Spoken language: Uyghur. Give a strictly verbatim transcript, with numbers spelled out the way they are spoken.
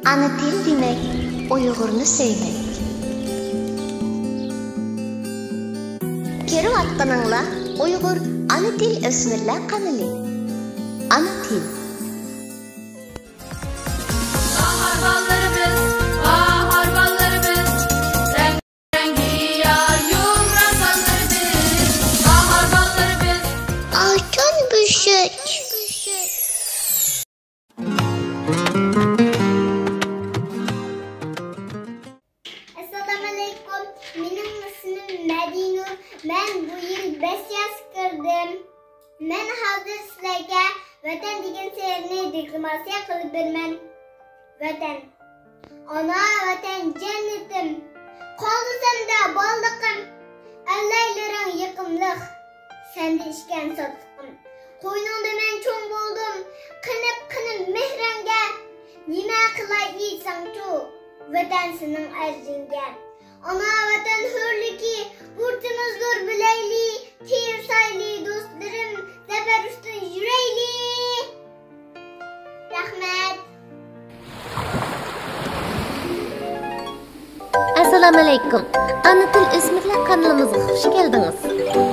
ئانا تىل دېمەك، ئۇيغۇرنى سۆيمەك. كۆرۈۋاتقىنىڭلار ئۇيغۇر ئانا تىل ئۆسمۈرلەر قانىلى. ئانا تىل. باھار باللىرىمىز، باھار باللىرىمىز، رەڭگارەڭ گىياھ يۇمران باللىرىمىز، باھار باللىرىمىز. ئالتۇن بۆشۈك. ئەسسالامۇئەلەيكۇم، مېنىڭ ئىسمىم مەدىنۇر، مەن بۇ يىل بەش ياشقا كىردىم. مەن ھازىر سىلەرگە ۋەتەن دېگەن شېئىرنى دېكلاماتسىيە قىلىپ بېرىمەن. ۋەتەن. ئانا ۋەتەن جەننىتىم، قالدى سەندە بالىلىقىم، ئەللەيلىرىڭ يېقىملىق، سەندە ئىكەن شادلىقىم. قوينۇڭدا مەن چوڭ بولدۇم، قېنىپ، قېنىپ مېھرىڭگە، نېمە قىلاي ئېيتساڭچۇ، ۋەتەن سېنىڭ ئەرزىڭگە. ئانا ۋەتەن ھۆرلۈكى، بۇرچىمىزدۇر بىلەيلى، تىرىشايلى دوستلىرىم، زەپەر ئۈستىدە يۈرەيلى. رەھمەت. ئەسسالامۇئەلەيكۇم. ئانا تىل ئۆسمۈرلەر قانىلىمىزغا خۇش كەلدىڭىز.